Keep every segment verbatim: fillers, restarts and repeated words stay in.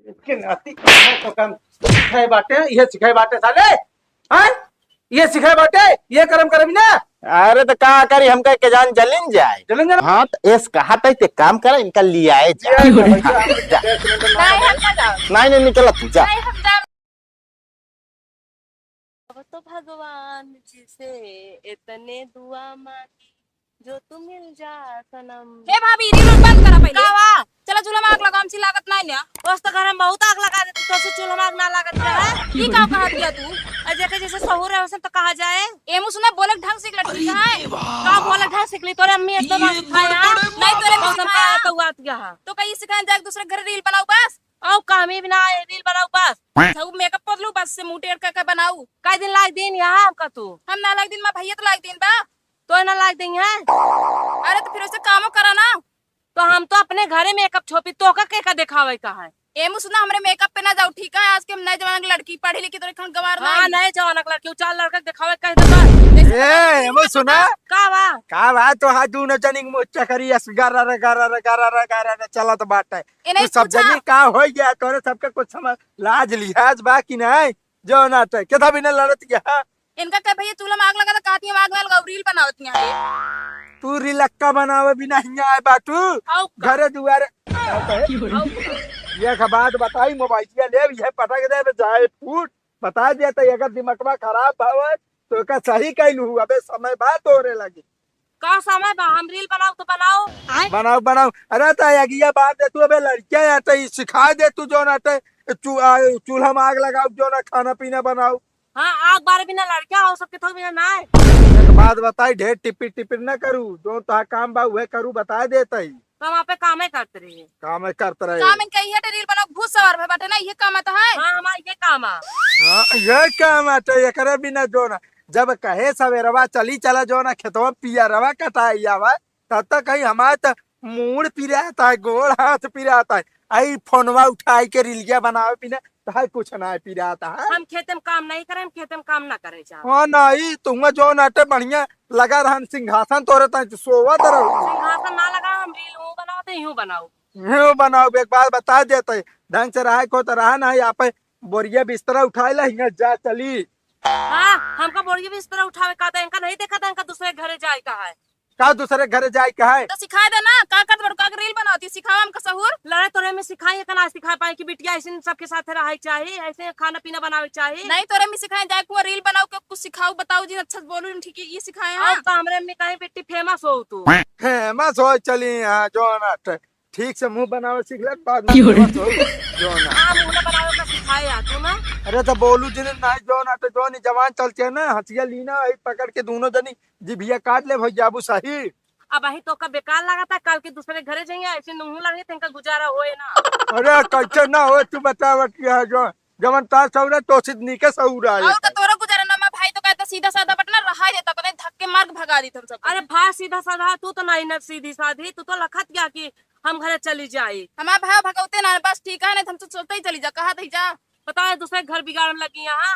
के नाती, तो काम सिखाए बाटे, ये सिखाए बाटे साले, हैं? ये सिखाए बाटे, ये करम करम ना। अरे तो का करी, हमका के जान जलिन जाए। जलिन जाए। हाँ, तो एस कहा तै ते काम करा, इनका लियाए जा। ये जा। जा। नहीं, हम ना जाओ। नहीं, नहीं, निकला तू, जा। नहीं, हम जाओ। अब तो भगवान जी से इतने दुआ मांगी, जो तू मिल जा सनम। हे भाभी, reel उल बंद करा पहिले। का बा? चला चूल्हा में आग लगाओ, हमसे लागत नाहीं ना। बस तो घर में बहुत आग लगा देती, तो से चूल्हा में आग ना लागत रहे। ई का कहत दिया तू? आ जेके जैसे सहूर है, वैसे तो कहा जाए। ए मुँह सुना, बोले ढंग से एक लड़की का है। का बोले ढंग से निकली? तोरे अम्मी एक दो बार सिखाया। नहीं, तोरे अम्मी मौसम का सिखाया। तो हुआ दिया है। तो कहीं सिखाए जाए, दूसरे घर reel बनाओ बस। आओ, काम ही बिना reel बनाओ बस। अच्छा, वो makeup कर लूं, बस से मुंह टेढ़ करके बनाऊ। कई दिन लाग दिन यहाँ हमका तू? हम ना लाग दिन, माँ भैया तो लाग दिन बा। तो ना लाग दिन है? अरे तो फिर उसे कामो करा ना। तो हम तो अपने घरे makeup छोपी, तोका के का देखावे का है? ए मुँह सुना, हमरे makeup पे ना जाओ, ठीक है? आज के हम नए जमाना के लड़की, पढ़ी लिखी तो एखन गंवार हाँ, नाहीं। नए जमाना के लड़की, उ चार लड़का के देखावे कह दे बस। जैसे ए, ए मुँह सुना। का बा? का बा, तो हा दूनो जनी के मुँह चकरी अस गारा रे, गारा रे, गारा रे, गारा रे चलत बाटे। ए, नहीं तू सब पूछा। जनी का हो गया, तोरे सबके कुछ समझ, लाज लिहाज बा कि नहीं? जो ना ते, केथा बिना लड़त गया। इनका कहे, "भैया, चूल्हा में आग लगा था," कहती हैं, "आग ना लगाओ, reel बनावत हैं ये।" तू reel अक्का बनावे बिना हियाँ आए बाटू। आओ का? घरे दुआरे। आओ का? ये का बात बताई, मोबाइलिया ले, ये पटक दे, बे जाए फूट। बता दिया तो अगर दिमागवा खराब भावे, तो का सही कैलू, अबे समय बा तोरे लगे। का समय बा? हम reel बनाओ तो बनाओ। बनाओ, बनाओ। अरे तो अगिया बार दे तू, अबे लड़किया या तो ई सिखा दे तू, जो ना ते चू-, आ, चूल्हा में आग लगाओ, जो ना खाना पीना बनाओ। हाँ, आग बारे बिना लड़किया हो सबके थोक बिना ना है। एक बात बताई, ढेर टिपिर टिपिर ना करू, जो तोहार काम बा उहे करू, बता देत ही। तो हम आपे कामे करत रही। कामे करत रहे। काम इनका इहे टे reel बनाओ, भूत सवार भे बाटे ना, इहे काम आता है। हाँ, हमार इहे काम आ। हाँ, ये काम आटे, एकरे बिना जो ना, जब कहे सवेरवा चली चला जो ना खेतवा पियरवा कटाई आवा, तब तक कहीं हमार त मूड़ पिराता है, गोड़ हाथ पिराता है। आई फोनवा उठाई के रीलिया बनावे बिना, तो है कुछ ना पिराता है। हम खेते में काम नहीं करे, हम खेते में काम ना करे चाहब। हाँ, नहीं, तुम जो नाटे बढ़िया लगा रहन सिंहासन तोरे ताई तो सोवत रहो। सिंहासन ना लगा, हम reel यूं बनाओ तो यूं बनाओ। यूं बनाओ, एक बात बता देते, ढंग से रहे को तो रहा नहीं, आप बोरिया बिस्तरा उठाए ला, हियां जा चली। हाँ, हमका बोरिया बिस्तरा उठावे का था, इनका नहीं देखा था, इनका दूसरे घरे जाए का है। का दूसरे घरे जाए का है? तो सिखाए दे ना, का करत बड़ू, का के reel बनावती, सिखावा हमका सहूर। लड़े तोरे में सिखाई, इतना सिखा पाए कि बिटिया ऐसे सबके साथ रहे चाहिए, ऐसे खाना पीना बनावे चाहिए। नहीं, तोरे में सिखाए जाए, कुआ reel बनाओ के कुछ सिखाओ, बताओ जी, अच्छा से बोलू, ठीक है, ये सिखाए हैं। अब तो हमरे में कहीं बिट्टी famous हो तू। Famous हो चली यहाँ, जो ना ठ-, ठीक से मुंह बनावे सीख ले, बाद में क्यों रे? Famous हो, जो ना। हाँ, मुंह ना बनावे का सिखाए यार तू ना। अरे तो बोलू जिन नहीं, जो ना तो जो नहीं, जवान चलते हैं ना, हंसिया लीना, वही पकड़ के दोनों जनी जिभिया काट ले भैया, अबू सही। अब अही तो का बेकार लागता, काल के दूसरे घरे जाइए, ऐसे नूहू लगे, तेंका गुजारा होए ना। अरे कैसे ना होए, तू बतावत क्या है, जो जवन तार सौरा, तो सिद्धनी के सौरा है। और का तोरो गुजारा ना, मैं भाई तो कहता सीधा साधा बटना रहा देता, तो नहीं धक्के मार के भगा दी हम सब। अरे भाई सीधा साधा, तू तो नहीं ना सीधी साधी, तू तो लखत गया कि हम घरे चली जाई। हमार भाई भगवते ना, बस ठीक है, नहीं तो हम तो चलते ही चली जा, कहा थे जा। बताओ, दूसरे घर बिगाड़न लगी यहाँ।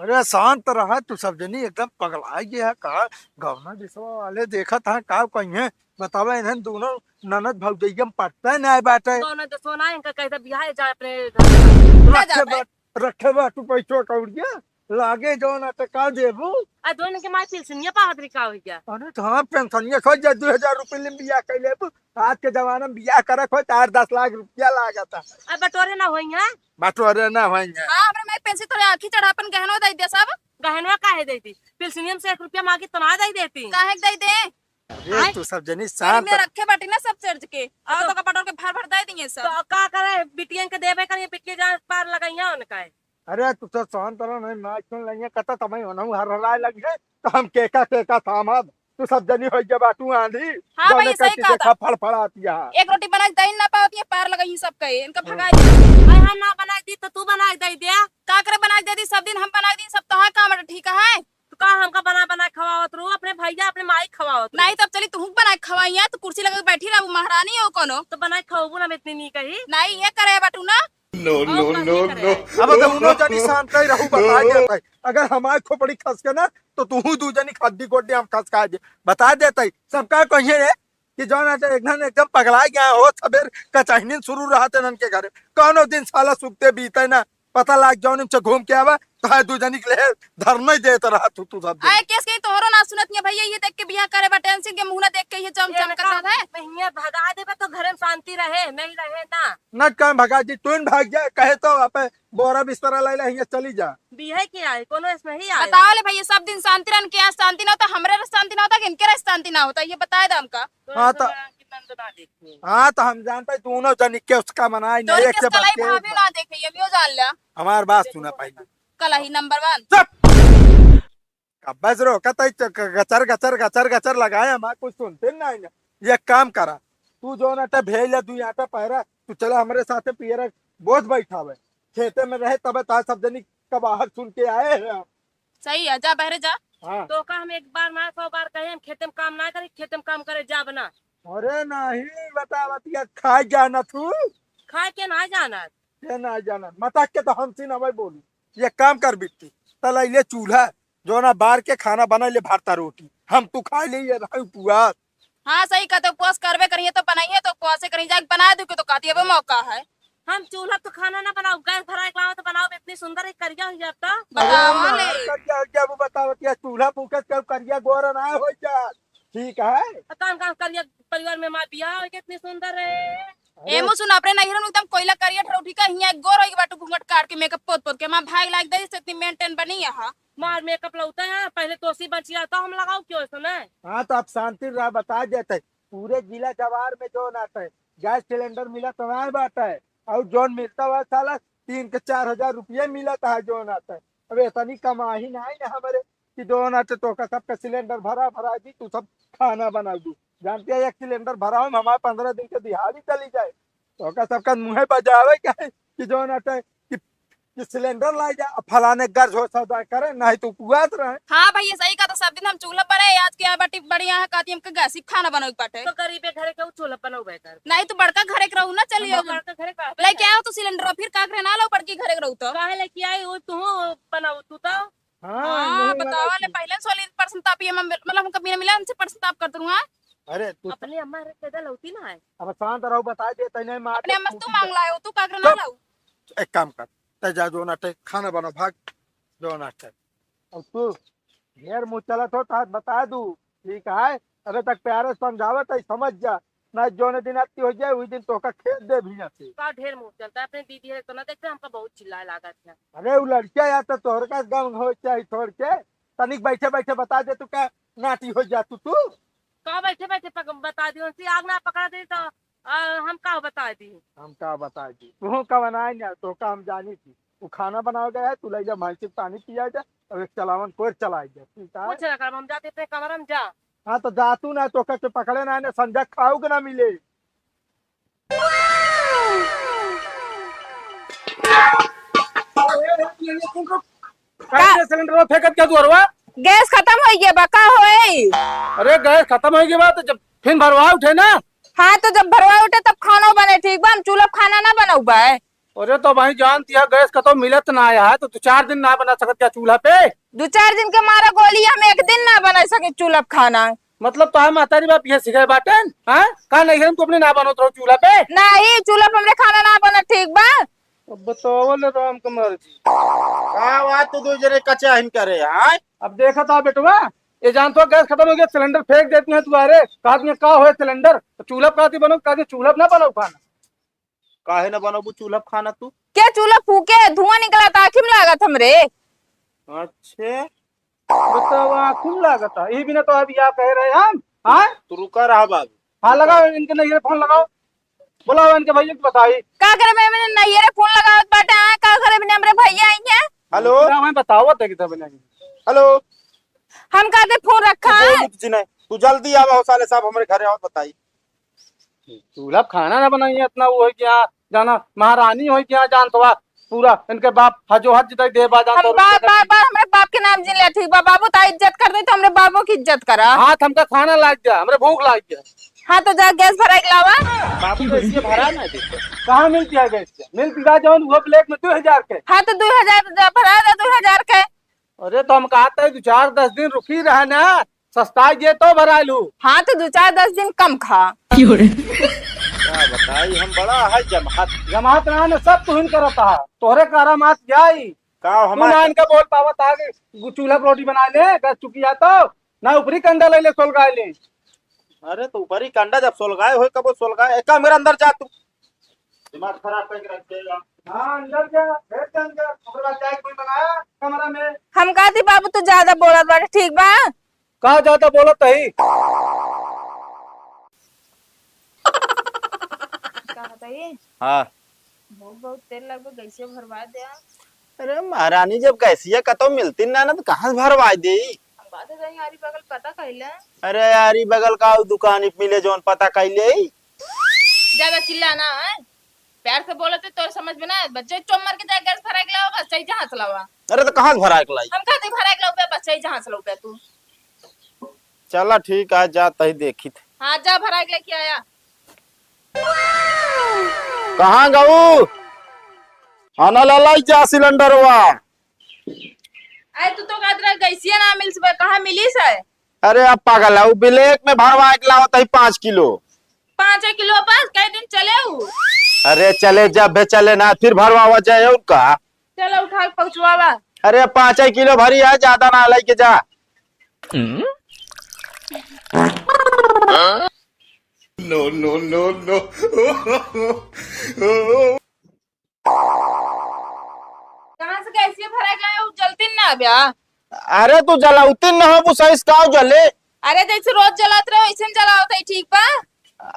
अरे शांत रहा तू सब जनी, एकदम पगला गया है का? गवना बिसवा वाले देखत हैं का कहिए, बतावे इन्हन दोनों ननद भौजैया में पटते नहीं बाटे। कौन है तो सोना इनका कहता बियाह जाए अपने घर। रखे बा, रखे बा तू पैसो कौड़िया, लागे जो ना तो का देबू? आ दोनों के माई पेंशनिया पावत रही का हो गया? अरे तो हाँ, पेंशनिया खोज जा, दो हजार रुपये ले बियाह कर लेबू। आज के जमाना में बियाह करे खोज तो आठ दस लाख रुपया लागत है। अब बटोरे ना होई है। बटोरे ना होई है। हाँ, हमरे माई पेंशन तोरे आँखी चढ़ा अपन गहनवा दे दे सब। गहनवा काहे दे दी? पेंशनिया में से एक रुपया मांगी तो ना दे देती। काहे के दे दे? अरे आय? तू सब जनी शांत। मेरे में रखे बाटी ना सब चर्च के। आओ तो का बटोर के भर भर दे दिए सब। तो का करे, बिटियन के देबे करिए, बिटिया जहाँ पार लगाइया उनका है। अरे तू तो शांत रहो, नहीं मार क्यों लइया, कता तमई होना हर हराए लग है, तो हम केका केका थामब। तू सब जनी होई गया बाटू आंधी। हाँ जौने भाई, सही करती कहा देखा था। फड़फड़ाती है। एक रोटी बना के दही ना पावती है, पार लगाई सब कहे, इनका भगाई दे। भाई हम ना बनाई दी तो तू बनाई दे दिया। का करे बनाई दे दी, सब दिन हम बनाई दी, सब तोहार काम है, ठीक है? तो का हमका बना बना खवावत रहू, अपने भैया अपने माई खवावत रहू। नहीं तब चली तुहू बना के खवाई है, तो कुर्सी लगा के बैठी रहू, महारानी हो कोनो। तो बना के खवाबू ना, हम इतनी नहीं कही। नहीं ये करे बाटू ना। No, no, no, no। अब अगर उन्हों जनी शांत नहीं रहू, बता देता है। अगर हमारे खोपड़ी खस के ना, तो तुहू दू जनी खद्दी गोड्डे हम खस खा दे। बता देता है। सबका कहिए रे, कि जौन आटे एकदम, एकदम पगला गया हो, सबेर कचहनिन शुरू रहत है इनके घरे। कौनो दिन साला सुखते बीते ना, पता लाग जौन इनसे घूम के आवा, तो है दू जनी के लिए धरना ही देत रहा तू, तू सब दिन। आए केस के तोहरो ना सुनत है भैया, ये देख के बियाह करे बा, टेंशन के मुंह ना देख के ये चम ये चम ना करत है। मैं हियां भगा देबे तो घर में शांति रहे, नहीं रहे ना। ना काम भगा जी, तू भाग जा, कहे तो आप बोरा बिस्तरा ले ले, हियां चली जा। बिहे के आए, कोनो ऐस नहीं आए। बताओ ले भैया, सब दिन शांति रहन, क्या शांति ना होता? हमरे रस शांति ना होता कि इनके रस शांति ना होता? ये बताए दे हमका। हाँ, तो हाँ, तो हम जानते हैं दोनों जन के उसका मनाई नहीं, तोरी एक के से बढ़ कलाई के भाभी ना देखे, ये भी हो जान लिया। हमार बात सुना पहले। कलही नंबर वन। चुप! अब बस रो, कतई च-, क-, गचर, गचर, गचर, गचर लगाए, हमार कुछ सुनते नहीं ना। ये काम करा, तू जौन आटा भेज ले, दुई आटा पैरा, तू चला हमरे साथे पियरा बोझ बैठावे। खेते में रहे तबे तार सब जनी कबाहर सुन के आए हैं हम। सही है, जा बहरे जा। हाँ। तो का हम एक बार ना सौ बार कहे, हम खेते में काम ना करे, खेते में काम करे जाब ना। अरे नहीं, बतावत या खाए जाना तू। खाए के ना जाना। के ना जाना, मटक के तो हमसे ना भाई बोलू। ये काम कर बिट्टी, तलैले चूल्हा, जौना बार के खाना बनाई ले, भरता रोटी, हम तू खाई ले, ये रही उपवास। हाँ, सही कहते, उपवास करबे करिए तो बनाइए, तो उपवासे करिए, जाके बना दू के तो कहती, अबे मौका है। हम चूल्हा तो खाना ना बनाओ, गैस भरा के लाओ तो बनाओ, इतनी सुंदर एक करिया हो जाता। बताओ हाँ, ले। करिया हो गया, वो बताओ, क्या चूल्हा फूके से करिया गोरा ना हो जा, ठीक है? तो कौन कौन करिया परिवार में हमार बियाह हो गया, इतनी सुंदर है। अरे। एमू सुन, अपने नैहर में एकदम कोयला करिया ठरौठी का हियां गोर होई के बाटू, घूंघट काट के मेकअप पोत पोत के, हमार भाई लाग दे से इतनी मेंटेन बनी यहाँ। मार मेकअप लौता है, पहले तोसी बचिया तो हम लगाओ क्यों ऐसा ना? हाँ, तो आप शांति रहा, बता देते, पूरे जिला जवार में जौन आटे, गैस सिलेंडर मिलत नाय बाटे, और जौन मिलता हुआ साला तीन के चार हजार रुपये मिलत है जौन आटे। अब इतनी कमाही नाय ना हमरे कि जौन आटे तोका सबका सिलेंडर भरा भरा दी, तू सब खाना बनाई दू। जानते हैं, एक सिलेंडर भरा हो, हमारे पन्द्रह दिन के दिहाड़ी चली जाए, तोका सबका मुँहे बजावे के है कि जौन आटे कि कि सिलेंडर लाई जा, अब फलाने गर्ज हो सौदा करे, नहीं तो उपवास रहे। हाँ भैया, सही कहा, तो सब दिन हम चूल्हा बने, आज के यहाँ बाटी बढ़िया है, कहती हमके गैस ही खाना बनावे के बाटे। तो गरीबे घरे के उ चूल्हा बनौबे कर। नहीं तो बड़का घरे के रहू ना, चलिए। हम बड़का घरे का लेके आओ तो सिलेंडर, फिर का करे ना लो, बड़की घरे के रहू तो। काहे लेके आई, वो तू बनाओ, तू तो। हाँ, हाँ, नहीं बताओ बनाओ ले, तू। पहले सोली परसेंट तापी हम, मतलब हमका बिना मिला हमसे परसेंट ताप करत रहू, हाँ? अरे, तू अपने अम्मा रे पैदा लौती ना है। अब शांत रहो, बता दे, तैने मार अपने के अम्मा से तू मांग लाए हो, तू का करे ना चुप। लाऊ? एक काम कर, तै जा, जो ना तै खाना बना, भाग, जो ना तै। अब तू ढेर मुँह चलत हो, तो आज बता दू, ठीक है? अबे तक प्यारे से समझावत है, समझ जा, ना जोने दिन अति हो जाए, वही दिन तोहका खेत दे भी ना से। का ढेर मुँह चलता है? अपने दीदी है तो ना देखते, हमका बहुत चिल्लाए लागत है। अरे, वो लड़किया या तो तोहर का गाँव हो चाहे छोड़ के, तनिक बैठे बैठे बता दे, तू का नाटी हो जा तू, तू? का बैठे बैठे पक-, बता दी, उनसे आग ना पकड़ा दे तो, आ, हम का बता दी? हम का बता दी? तू का बनाए ना, तो का हम जानी थी। तू खाना बनावे गया है, तू ले जा, भैंसी के पानी पिया जा, और एक चलावन कोर चलाए जा, ठीक है? कुछ ना कर, हम जाते अपने कमरा में जा। हाँ, तो जा तू ना, तो के पकड़े ना, ना संजय खाऊ के ना मिले। का? काहे सिलेंडर फेंकत क्या दुअरवा? गैस खतम होइ गया बा, का होई? अरे गैस खतम होइ गया बा तो जब फिर भरवा उठे ना। हाँ तो जब भरवा उठे तब खाना बने, ठीक बा? हम चूल्हा पे खाना ना बनौबे। अरे तो भाई जानती है गैस खतम मिलत ना आया है तो दो चार दिन ना बना सकत क्या चूल्हा पे? दो चार दिन के मारा गोली हम एक दिन ना बना सके चूल्हा पे खाना। मतलब तोहार महतारी बाप ये सिखाए बाटेन, हाँ? का नहीं हम तो अपने ना बनत रहो चूल्हा पे? नहीं, चूल्हा पे हमरे खाना ना बनत, ठीक बा? अब बताओ ले राम कुमार जी। का बात तू दो जने कचाहिन करे, हाँ? अब देखा था बेटवा, ये जानत हो गैस खतम हो गया, सिलेंडर फेंक देती है दुआरे, कहती है का होए सिलेंडर, तो चूल्हा पे कहती बनो, कहती चूल्हा पे ना बनाओ खाना। काहे ना बनाबू चूल्हा पे खाना तू? क्या चूल्हा फूके, धुआं निकला था, आँखी में लागत हमरे। अच्छे, बताओ, आँखी में लागत है, यही बिना तो अभी आप कह रहे हैं हम, हाँ? तू रुका रहा बाबू। हाँ, लगाओ इनके नैहरे फोन लगाओ, बुलाओ इनके भैया को बताई। का करे मैं, मैंने नैहरे फोन लगावत बाटे, हाँ? का करे मैंने हमरे भैया आई हैं? हेलो। ना, मैं बताओ, देख दे बने। हेलो। हम कहते फोन रखा तू है। बोलू जी नहीं, तू जल्दी आवा हो साले साहब, हमरे घरे आओ, बताई। चूल्हा पे खाना ना बनाइए, इतना वो है कि यहाँ जाना महारानी हो कि यहाँ जानत बा, पूरा इनके बाप हजो हज दे दे बा, जानत हम बा, बार, बार, बार हमरे बाप के नाम जिन ले, ठीक बा? बाबू ता इज्जत कर दे तो हमरे बाबू की इज्जत करा। हाथ हमका खाना लाग गया, हमरे भूख लाग गया। हाँ तो जा गैस भरा के लावा। बाबू तो इसलिए भरा ना दे। कहाँ मिलती है गैस? मिलती बा जौन वो ब्लैक में दो हजार के। हाँ तो दो हजार जा भरा दे, दो हजार के। अरे तो हम कहते हैं दो चार दस दिन रुकी रहा ना, सस्ताई जे तो भराइल हूँ। हाँ, तो दो चार दस दिन कम खा। का बताई, हम बड़ा है जमात। जमात ना, ना, सब तुहिन करत हा। तोहरे कारा मात जाई। का तू हमार ना इनका बोल पावत हा कि चूल्हा पर रोटी बना ले, गैस चुकी जा तो, ना ऊपरी कंडा ले ले, सोलगाए ले। अरे, तो ऊपरी कंडा जब सोलगाए होए, कबो सोलगाए, एक काम कर, अंदर जा तू। दिमाग खराब करके रख देगा। हाँ, अंदर जा, भेज दे अंदर। ओकरे बाद चाय कोई मंगाया कमरा में। हम कहती बाबू, तू ज्यादा बोलत बाटे, ठीक बा? का ज्यादा बोलत हई? का बताई? हाँ। बहुत, बहुत तेल लगबे, गैसिया भरवा दे। अरे महारानी, जब गैसिया कतौ मिलती ना, ना तो कहाँ से भरवा दे? हम बात है, आरी बगल पता कैले। अरे आरी बगल का उ दुकान पे मिले जौन पता कैले? ज्यादा चिल्ला ना, हैं? प्यार से बोलत है, तोर समझ में ना आए। बच्चे चोम मार के जाए, गैस भराए के लावा, बस सही जहाँ से लावा। अरे तो कहाँ से भराए के लाई? हम कहते भराए के लावा, बस सही जहाँ से लावा तू। चला ठीक है, जा तही देखी थे। हाँ, जा भराए के लेके आया। कहाँ गऊ? आना ला लाई जा सिलेंडरवा। अरे तू तो कहत रहा गैसिया ना मिल सके, कहाँ मिली से? अरे अब पागल है, वो ब्लैक में भरवा के लावत है पाँच किलो। पाँच किलो बस, कई दिन चले उ? अरे चले, जब भी चले ना, फिर भरवावा जाए और का। चलो उठा के पहुँचवावा। अरे पाँच किलो भरी है, ज्यादा ना लेके जा। No, no, no, no। कहाँ से गैसिया भरा गया, उ जलती ना बा। अरे तू जलावती न हो, वो सही से काव जले। अरे जैसे रोज जलात रहे, वैसे न जलावत है, ठीक बा?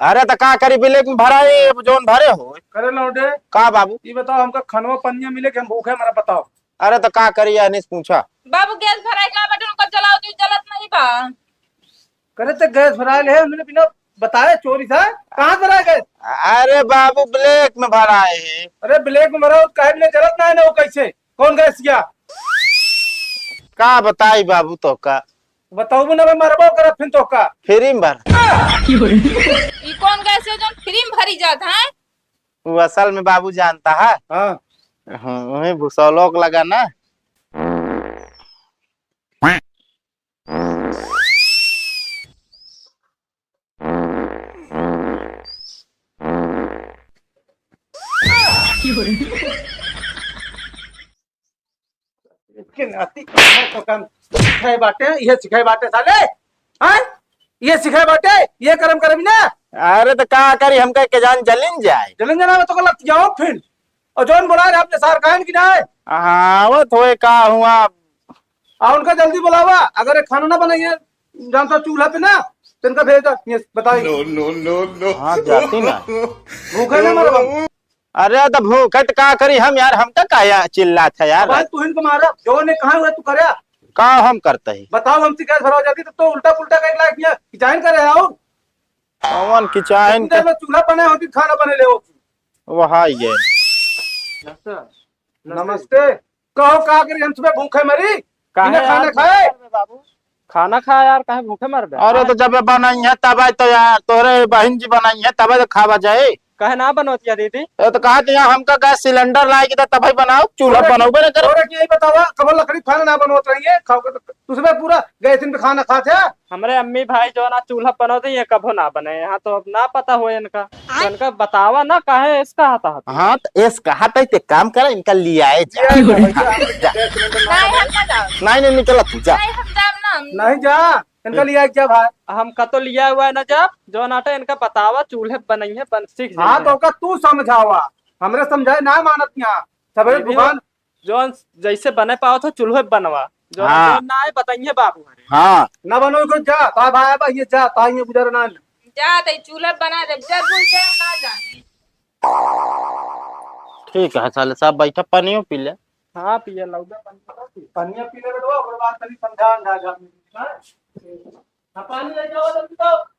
अरे तो का करी, ब्लैक में भराए, जौन भरे हो। करे लौंडे। का बाबू? ये बताओ, हमका खनवा पनिया मिले कि हम भूखे मरा, बताओ। अरे तो का करी, यार, नहीं पूछा। बाबू, गैस भराए के ला बटन, ओकर जलाओ, तू जलत नहीं बा। करे तो गैस भराए ले, उन्होंने बिना बताए चोरी से कहाँ से भराए गैस? अरे बाबू, ब्लैक में भराए है। अरे ब्लैक में भरा हो तो काहे बिना जलत ना है ना, वो कैसे? कौन गैस किया? का बताई बाबू तो का? बताऊ ना, मैं मरबो करब फिर तो का? फ्री में भर। ई कौन गैस है जौन फ्री में भरी जात है? वो असल में बाबू जानता है। हाँ। हाँ, वही भूसौलोक लगा ना। इसके नाती तो काम सिखाए बाटे, ये सिखाए बाटे साले, हैं? ये सिखाए बाटे, ये करम करबी ना। अरे तो का करी, हमका के जान जलिन जाए। जलिन जाना तो गलत जाओ फिर। और जौन बोला रहे अपने सार काहन की ना है? हाँ, वो थोए का हुआ। आ उनका जल्दी बुलावा, अगर ये खाना ना बनाइए, जानता चूल्हा पे ना, तो इनका भेज दो, ये बताइए। No, no, no, no। हाँ, जाती ना। भूखे ना मरो बाबू। अरे तो भूखे तो का करी हम यार, हमका का या चिल्लात है यार। भाई तू इनको मारा, जो ने कहा हुआ तू करे। का हम करते ही? बताओ हमसे गैस भरवा जाती तो, तो उल्टा पुल्टा का एक लाख किया, किचाइन करे आओ। कौन किचाइन इतने के? में चूल्हा बने होती, खाना बने ले होती। वहाँ ये। नमस्ते। कहो का करी हम सुबह भूखे मरी? काहे बिना खाना यार खाए? भूखे मरबे बाबू? खाना खा यार, काहे भूखे मरबे? अरे तो जब बनाई है तब तो यार, तोरे बहन जी बनाई है तब तो खावा जाए। काहे ना बनवतिया दीदी? ए तो कहा कि यार हमका गैस सिलेंडर लाए के तो तब ही बनाओ, चूल्हा तोरे बनोगे ना करो। तोरे के यही बतावा, कब लकड़ी खाना ना बनवत रही है, खाओ के तो तू सुबह पूरा गैस पे खाना खाते हैं। हमरे अम्मी भाई जो ना चूल्हा बनवते हैं, कभो ना बने। यहाँ तो अब ना पता हो इनका। तो इनका बतावा ना, काहे इसका हाथ हाथ? हाँ, तो इसका हाथ है, ते काम करा, इनका लियाए जा। लियाए जा, भैया, जा। गैस सिलेंडर ना नहीं, हम ना जाओ। नहीं, नहीं, निकला तू, जा। नहीं, हम जाम ना, हम नहीं जा, इनका लियाए जा भाई। हम का तो लिया हुआ है ना जा, जो नाटा इनका बतावा, चूल्हे बनई है, बन सीख हाँ, जाइए। तो का तू समझावा, हमरे समझाए ना मानत यहाँ। सबरे ये भी दुकान जौन जैसे बने पावत हो, चूल्हे बनवा। जौन, हाँ। जौन ना आए, बताइए बाबू हरे। हाँ। ना बनो को जा, ता भाई बा, ये जा, ता ये गुजर ना। जा, ते चूल्हा बना दे, जब बोल दे, ना जाने। ठीक है, साले साहब, बैठा, पानियो पी ले। हाँ, पिए लौटा पानी। पानिया पी ले बेटवा, ओकर बाद तनी समझा, अंडा जा। हाँ? हाँ, पानी ले जाओ, जल्दी तो।